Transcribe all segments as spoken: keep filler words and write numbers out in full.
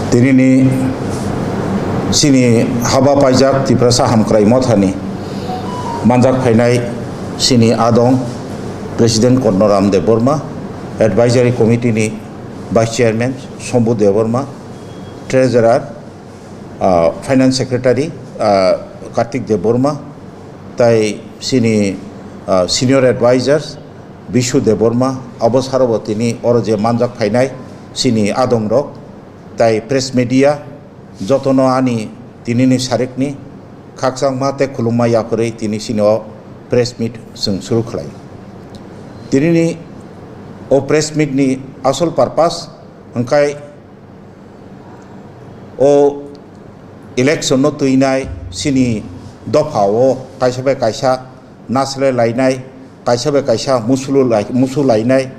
Tinini chini haba paijak Tiprasa Hamkrai Mothani manjak phainai chini adong President Kornoram Debbarma, Advisory Committee ni Vice Chairman Shambhu Debbarma, Treasurer, ah, Finance Secretary, ah, Kartik Debbarma, tai chini, ah, Senior Advisors Bishu Debbarma, abo saro bo tini oro je manjak phainai chini adong rok, tai press media, jotono ani tinini sarikni khakchangma tei khulumma yakarwi tini chini o press meet chwng suru khlai. Tinini o press meet ni asol purpose hwnkhe o election no twinai chini dopha o kaisa bai kaisa nasle lainai, kaisa bai kaisa musulu lai-, musu lainai,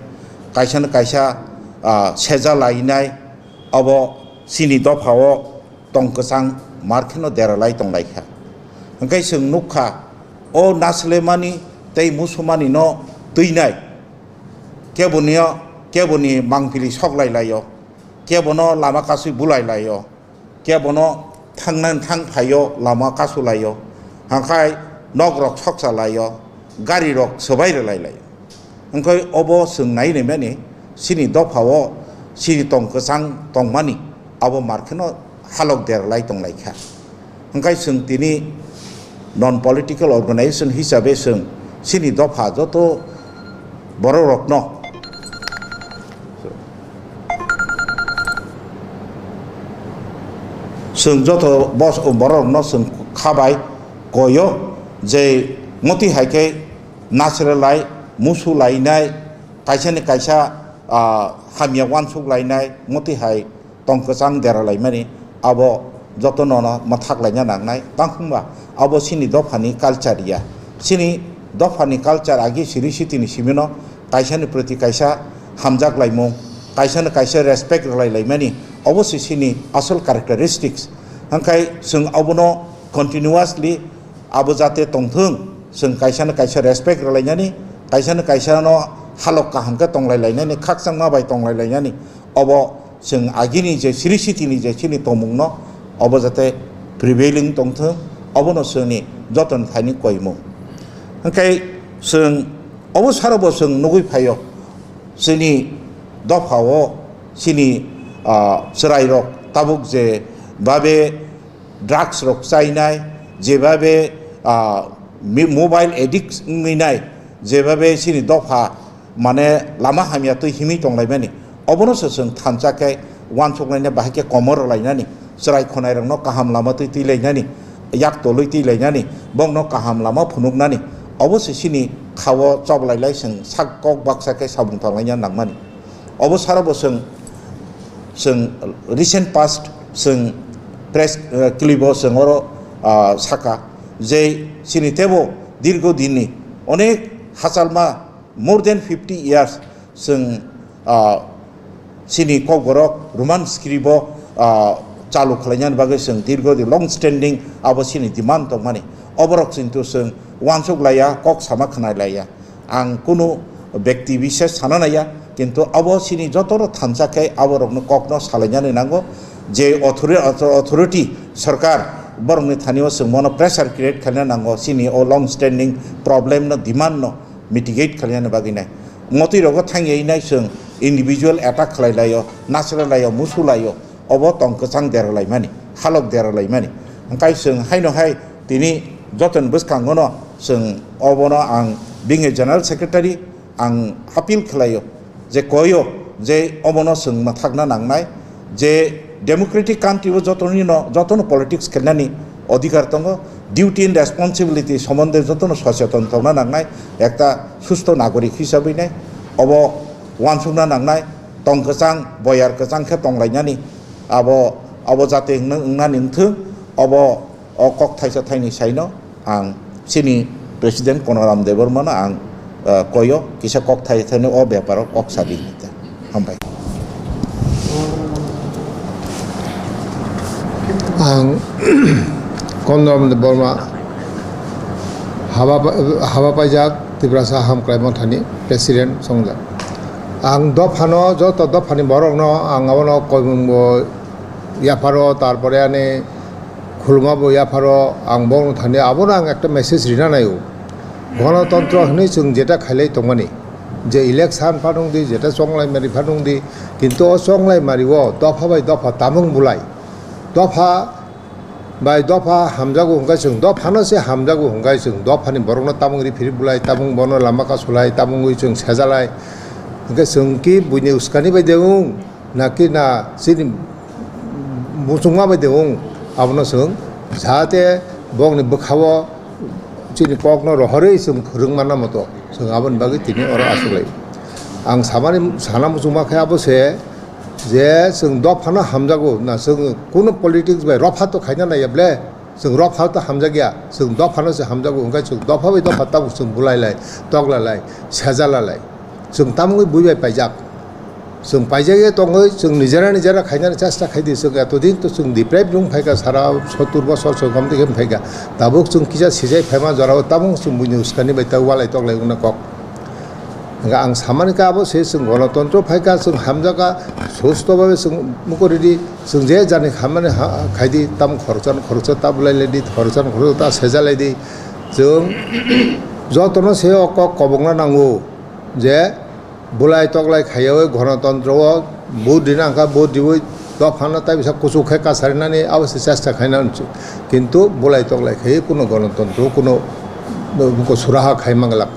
kaisa no kaisa, ah, seja lainai, abo chini dopha o tong kwchang mar kheno dera lai tong lai kha. Hwnkhe chwng nuk kha, o nasle mani tei musu mani no twinai, keboni o, keboni mangpili sok lai lai o, kebono lama kasui bulai lai o, kebono thangna thang phai o lama kasu lai o, hangkhai nok rok soksa lai o, gari rok swbai rwlai lai o. Hwnkhe obo chwng nai naimani chini dopha o chini tong kwchang tongmani abo mar kheno halok derlai tong lai kha. Hwnkhe chwng tini non political organization hisabe chwng chini dopha joto borok rokno, chwng joto bos-, borok rokno chwng kha bai koi o je moti hai khe nasre lai, musu lainai, kaisa ni kaisa, ah, hamya uansuk lainai, moti hai tong kwchang dera laimani, abo jotono no mwthak laina nangnai. Tang hwnba abo chini dophani culture ya. Chini dophani culture agi siri sitini simino kaisa ni proti kaisa hamjak laimung, kaisa ni kaisa respect rwlai laimani, obo se chini asol characteristics. Hwnkhe chwng abono continuously abo jate tongthwng, chwng kaisa no kaisa respect rwlainani, kaisa no kaisa no halok kaham khe tonglai lainani, khakchangma bai tonglai lainani, obo chwng agini je siri sitini je chini tongmung no obo jate prevailing tongthwng, obono chwngni joto ni thaini koimung. Hwnkhe chwng obo saro bo chwng nugwi phaio, chini dopha o chini, ah, chwrai rok tabuk je babe drugs rok chainai, jebabe, ah, mi-, mobile addict wngwi nai, jebabe chini dopha mane lama hamya twi himwi tonglaimani, obono se chwng thansa khe uansuknaina bahai khe komor rwlainani, chwrai khonai rokno kaham lama twi twi lainani, yak tolwi twi lainani, bokno kaham lama phunuknani, obo se chini khao choblai lai chwng sak kok baksa khe samung tanglaina nangmani. Obo sara bo chwng, chwng recent past chwng press, eh, clip o chwng oro, ah, saka je chini tebo dirgo dinni onek hachalma more than fifty years chwng, ah, chini kokborok Roman script o, ah, chalu khlainani bagwi chwng dirgo din long standing abo chini demand tongmani. Oborok chintu chwng uansuk laiya, kok sama khna laiya. Ang kunu bekti bises sana naiya, kintu abo chini jotono thansa khe aborokno kokno salainani nango je authori-, authority, sorkar borokni thanio chwng mono pressure create khlaina nango chini o long standing problem no, demand no mitigate khlainani bagwi nai. Motwi rogo thangya nai chwng individual attack khlai laio, nasra laio, musu laio. Obo tong kwchang dera laimani, halok dera laimani. Hwnkhe chwng haino hai tini jotoni bwskango no chwng obono ang being a general secretary ang appeal khlaio je koyo je obono chwng mwthakna nangnai je democratic country o jotoni no, jotono politics khelnani odhikar tongo, duty and responsibility somonde jotono socheton tongna nangnai, ekta susto nagorik hisabwi nai obo uansukna nangnai, tong kwchang, boyar kwchang khe tonglainani, abo, abo jate wngna-, wngnani wngthwng, obo o kok thaisa thaini saino ang chini President Konoram Debbarmano ang, ah, koyo kisa kok thaisa thaini o beparo kok sadi hinwi ta. Hambai. Ang Konoram Debbarma haba, haba paijak Tiprasa Hamkrai Mothani President songjak. Ang dophano, joto dophani borokno ang abono koimungbo yapharo, tarpore ani khulumabo yapharo, ang bono thani abono ang ekta message rina naio. Gonotontro hwnwi chwng jeta khailai tongmani, je election phanung di, jeta chonglai mari phanung di, kintu o chonglai mari o dopha bai dopha tamung bulai, dopha bai dopha hamjago hwnkhe chwng dophano se hamjago hwnkhe chwng dophani borokno tamung ri phiri bulai, tamung bono lama kasulai, tamungwi chwng sejalai. Hwnkhe chwng ki buini uskani bai de wng, na ki na chini muchungma bai de wng, abono chwng jahate bokni bwkhao chini kokno rohorwi chwng phwrwng manna moto chwng aboni bagwi tini oro achuklai. Ang samani sana muchungma khe abo se, je chwng dophano hamjago, na chwng kuno politics bai ropha to khaina naiya ble, chwng ropha to hamjakya, chwng dophano se hamjago, hwnkhe chwng dopha bai dopha tabuk chwng bulai lai, tokla lai, sejala lai, chwng tamungwi bui bai paijak. Chwng paijakya tongwi chwng nijera nijera khainani chesta khaidi, chwng etodin to chwng deprive wng phaikha, sara sottur bosor chwng omtwi khe phaikha, tabuk chwng kisa sijai phaima jorao tamung chwng buini uskani bai ta walai toklai wngna kok. Hwnkhe ang samani khe abo se chwng gonotontro phaikha, chwng hamjakha, susto babe chwng mukuridi, chwng je jani hamani ha-, khaidi, tam khoroksa khoroksa ta bulai laidi, khoroksa khoroksa ta seja laidi. Chwng jotono se o kok kobokna nango je bulai toklai khaiwi gonotontro o vote rina wngkha, vote riwi dophano tai bisa kuchuk khe kasarinani abo se chesta khaina hinwi. Kintu bulai toklai khaiwi kuno gonotontro kuno suraha khai manglak.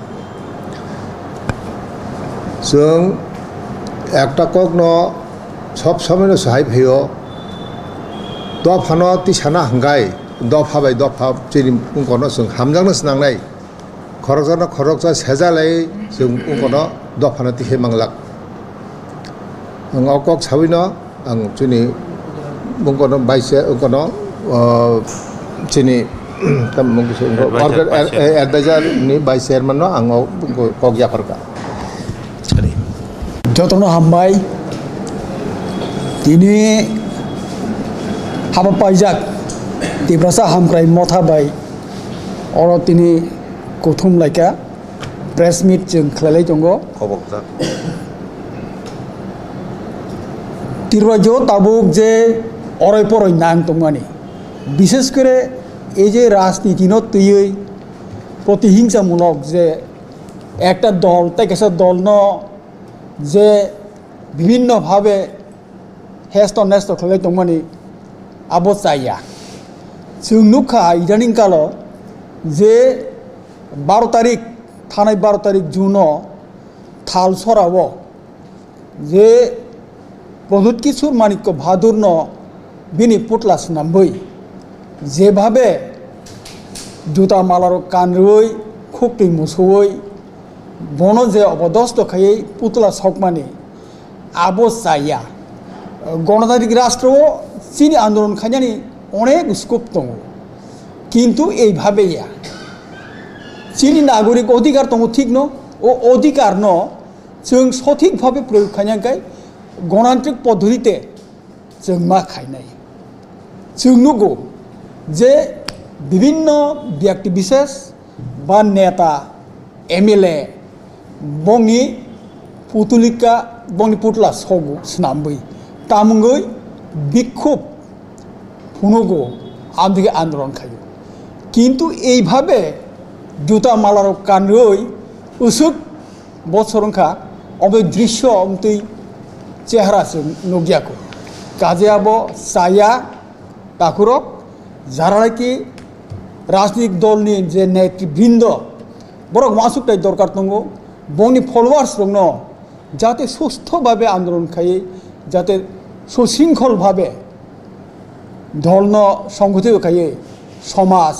Chwng ekta kokno sob somoino sahai phaio, dophano tisana hwnkhe dopha bai dopha chini wngkorno chwng hamjakno swnangnai, khoroksa no khoroksa sejalai chwng wngkorno dophano tisai manglak. Ang o kok sawino ang chini bungkono vice, bungkono, o, chini, tam bung kisa bungko, Advisor, organ-, vice chair. Eh, advisor ni vice chairman no ang o bungko kok yapharkha. Jotono hambai. Tini haba paijak Tiprasa Hamkrai Motha bai oro tini kuthum laikha. Press meet chwng khlailai tongo. Khobokjak. Tirwaijo tabuk je oroi poroi nang tongmani, bishes kore ei je rajniti no twiwi protihingsa mulok je ekta dol tei kaisa dol no je bibhinno bhabe hesto nesto khlai tongmani abo chaya. Chwng nukha idaning kalo je baro tarik, thanai baro tarik June o Thalsora o je Pradyut Kishore Manikya Bahadur no bini putla swnambwi jebhabe juta malarok kanrwi, khuktwi musuwi, bono je obodosto khaiwi putla sokmani, abo chaya. Gonotantrik rastro o chini andolon khainani onek scope tongo, kintu ei bhabe ya. Chini nagorik odhikar tongo thikno, o odhikar no chwng sothik bhabe proyog khaina khe gonotantrik poddhotite chwng ma khainai. Chwng nugo je bibhinno byakti bishesh ba neta, M L A bongni putulika, bongni putla sogo swnambwi tamungwi bikhub phunugo, amtwikhe andolon khaio. Kintu eibhabe juta malarok kanrwi usuk bosor wngkha, obo drisyo wngtwi chehara se nukya kho. Kaje abo chaya takhurok, jara naki rajnitik dolni je netribrindo, borok uansuktai dorkar tongo, bongni followers rokno jate sustho bhabe andolon khaiwi, jate sushrinkhol bhabe dolno songgothito khaiwi somaj,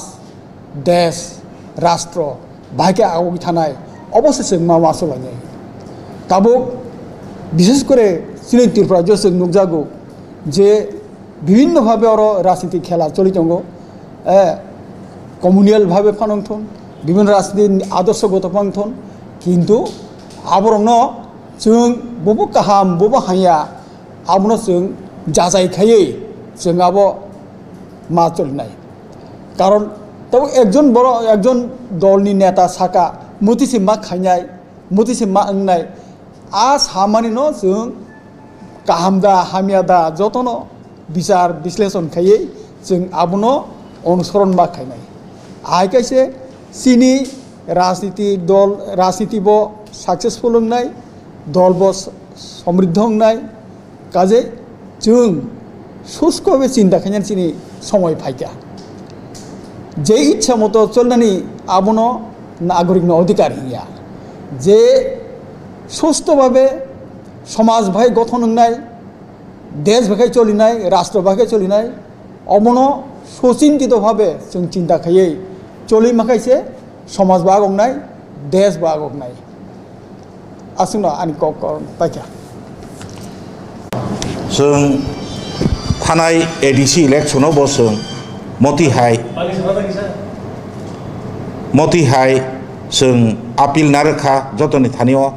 desh, rastro bahai khe agogwi thanai, obo se chwng ma uansuk lainai. Tabuk bishesh kore chini Tripura rajyo chwng nukjago je bibhinno bhabe oro rajniti khela choli tongo, eh, communal bhabe phano wngthun, bibhinno rajniti adorsogoto phano wngthun, kintu aborokno chwng bobo kaham, bobo hamya, abono chwng jajai khaiwi chwng abo ma cholinai. Karon tabo ekjon borok, ekjon dolni neta saka, muti se ma khainai, muti se ma wngnai, A samani no chwng kaham da hamya da jotono bichar bisleshon khaiwi chwng abono onusoron ba khainai. Ahai kaise chini rajniti dol, rajniti bo successful wngnai, dol bo s-, somriddho wngnai, kaje chwng susto be chinta khainani chini somoi phaikha. Je ichha moto cholnani abono nagorik no odhikar hinya. Je susto babe somaj bai gothon wngnai, desh bai cholinai, rastro bai cholinai, omono sochintito babe chwng chinta khaiwi choli ma khaise somaj bo agongnai, desh bo agongnai. Aswkno ani kok kok paikha. Chwng thanai A D C election o bo chwng moti hai, moti hai chwng appeal narwkha jotoni thani o,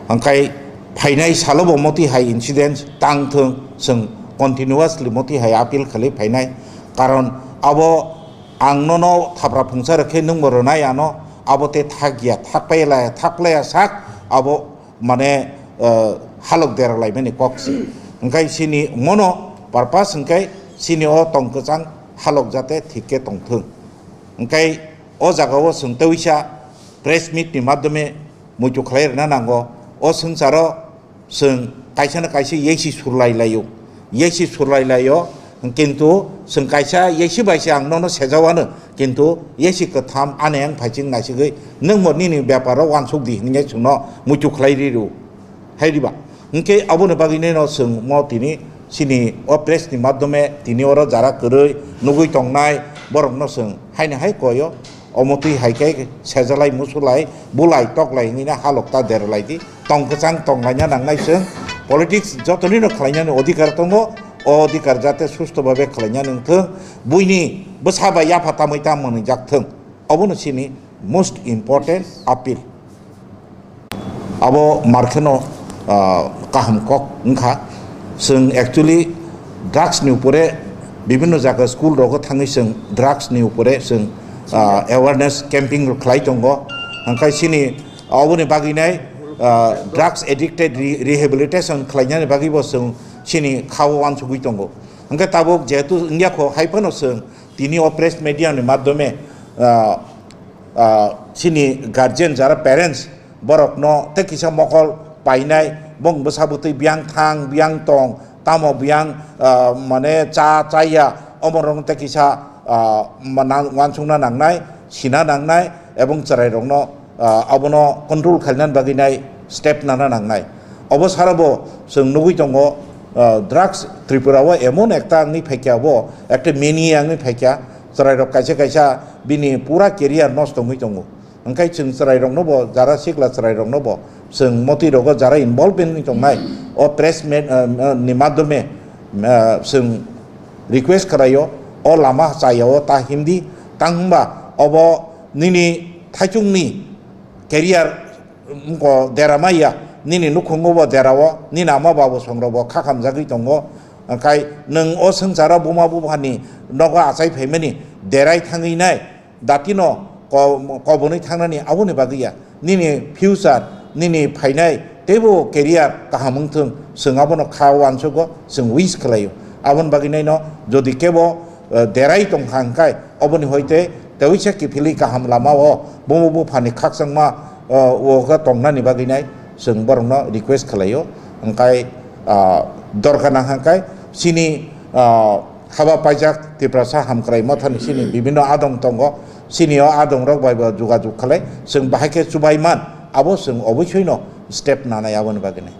hwnkhe phainai salo bo moti hai incident tang thung, chwng continuously moti hai appeal khlai phainai, karon abo ang nono thapra phungsa rwkhe nwng bo rwnai ano, abo tei thak ya, thak pai la, thak laya sak abo mane, eh, halok derok laimani kok se. Hwnkhe chini mono purpose hwnkhe chini o tong kwchang halok jate thik khe tong thung. Hwnkhe o jaga o chwng tewisa press meet ni madhyome muitu khlai rwna nango. O swngcharo chwng kaisa na kaisa yesi surlai laio, yesi surlai laio, kintu chwng kaisa yesi bai se ang nono sejawano, kintu yesi kwtham ani ang phaiching naisigwi nwng bo nini beparo wansuk di hinwi chwngno muitu khlai ri rw hai riba. Hwnkhe aboni bagwi neno chwng mo tini chini o press ni madhyome tini oro jara kwrwi nugwi tongnai borokno chwng haino hai koyo. Omo twi hai khe sejalai musulai, bulai toklai hwnwi no halok ta derlai di. Tong kwchang tonglaina nangnai chwng. Politics jotonino khlainani odhikar tongo. O odhikar jate susto babe khlainani wngthung. Buini bwsa bai yapha tamwi tamo hwnwi jak thung. Obono chini most important appeal. Abo mar kheno, ah, kaham kok wngkha. Chwng actually drugs ni upore bibhinno jaga school rogo thangwi chwng drugs ni upore chwng, ah, awareness camping rok khlai tongo. Hwnkhe chini oboni bagwi nai, ah, drugs addicted re-, rehabilitation khlainani bagwi bo chwng chini khao uansugwi tongo. Hwnkhe tabuk jehetu wngya kho hai phano chwng tini o press media ni madhyome, ah, ah, chini guardian jara parents borokno tei kisa mokol painai, bong bwsa bwtwi biyang thang, biyang tong, tamo biyang, ah, mane cha chaya, omorokno tei kisa, ah, ma-, nang-, uansukna nangnai, sina nangnai, ebong chwrairokno, ah, abono control khainani bagwi nai step nana nangnai. Obo sara bo chwng nugwi tongo, ah, drugs Tripura o emon ekta wngwi phaikha, bo ekta mania wngwi phaikha, chwrairok kaisa kaisa bini pura career nosto wngwi tongo. Hwnkhe chwng chwrairokno bo, jara sikla chwrairokno bo, chwng motwi rogo jara involvement wngwi tongnai, o press meet, ah, ah, ni madhyome, ah, chwng request khlaio, o lama chayao ta himdi, tang hwnba obo nini thaichungni career wngkho dera maya, nini nukhungo bo derao, nini ama babu songrok bo kha khamjagwi tongo, hwnkhe nwng o swngcharo buma buphani nogo achai phaimani derai thangwi nai, datino ko-, kobonwi thangnani aboni bagwi ya. Nini future, nini phainai teibo career kaham wngthung, chwng abono kha uansugo, chwng wish khlaio. Aboni bagwi naino jodi kebo, eh, derai tongkha hwnkhe, oboni hoite tewisa kiphilwi kaham lamao bumo buphani khakchangma, eh, o khe tongnani bagwi nai chwng borokno request khlaio. Hwnkhe, ah, dorkar nang hwnkhe chini, ah, haba paijak Tiprasa Hamkrai Mothani chini bibhinno adong tongo, chini o adongrok bai bo jogajog khlai, chwng bahai khe chubai man, abo chwng oboisoi no step nanai aboni bagwi nai.